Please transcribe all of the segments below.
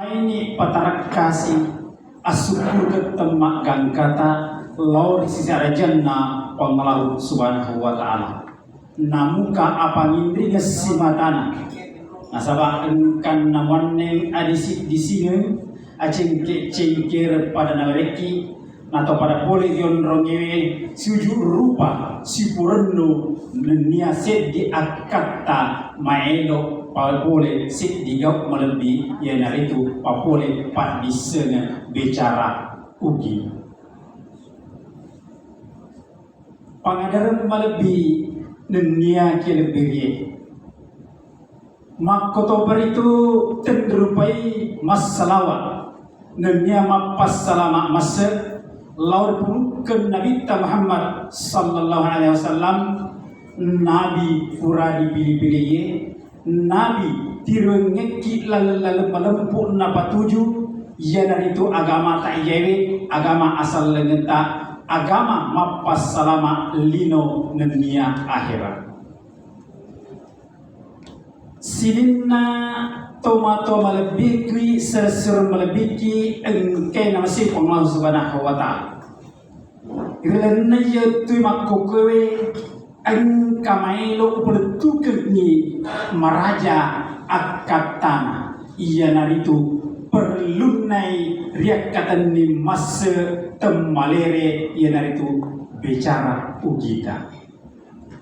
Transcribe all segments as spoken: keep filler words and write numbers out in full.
Ini patarekkasi assukkurukeng temmaggangkata lao ri sisi arajanna Puang Allahu Subhanahu wa Ta'ala. Namuka apanginringeng simatana, nasaba engkanna muanneng adisi-disingeng, acengke-cengkereng pada nawerekki, natau pada pole ri onrongngewe siuju rupa sipurennu nennia seddi akkatta maelo pa-, pole seddi gau malebbi, iyanaritu papole paddissengeng bicara ugi. Pangadareng malebbi nennia kelebbirie. Makkotoparitu tenrupai massalawa nennia mappassalama masse lao ri pulukkeng Nabitta Muhammad sallallahu alaihi wasallam, Nabi pura dipili-pilie, Nabi tiruengngekki laleng-laleng malempu napatuju, iyanaritu agama ta iyaewe, agama asallengetta, agama mappassalama lino nennia akhera. Sininna tomatoa malebbikki, sessureng malebbikki, engkae namase Puang Allah Subhanahu wa Ta'ala. Ri lalenna iyatu makkokkoe engka maelo upalettukengngi maraja akkattana, iyanaritu perlunnai riakkatenni masse temmalere, iyanaritu bicara ugita.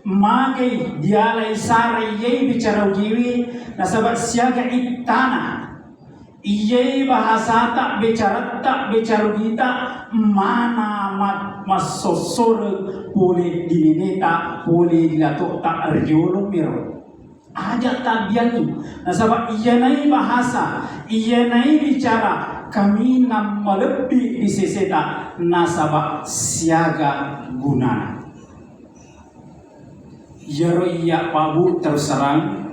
Magai dialai sara iyai bicara ugiwi, nasaba siaga ittana. Iyai bahasata, becaratta, becara ugita mana ma-, massossoreng pole di neneta, pole di latotta riolo miro. Aja tabbiangi, nasaba iyanai bahasa, iyanai bicara kaminang malebbi di seseta, nasaba siaga gunana. Iyaro iya, Pak Bu, terus terang,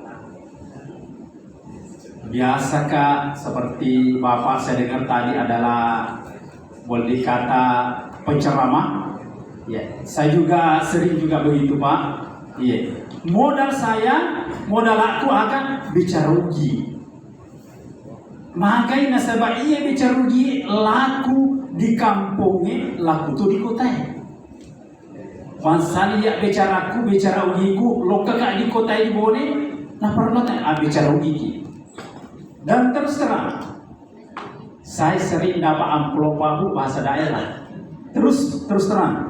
biasakah seperti Bapak saya dengar tadi adalah boleh dikata penceramah? Ya, saya juga sering juga begitu, Pak. Iya. Modal saya, modal aku akan bicara ugi. Magai nasaba iya bicara ugi laku di kampongnge, laku tu di kotae. Bangsali iya bicaraku, bicara ugiku, lokka ka di kota di Bone, na pernah tak, ah, bicara ugiki. Dan terus terang, saya sering dapat amplop, Pak Bu, bahasa daerah. Terus, terus terang,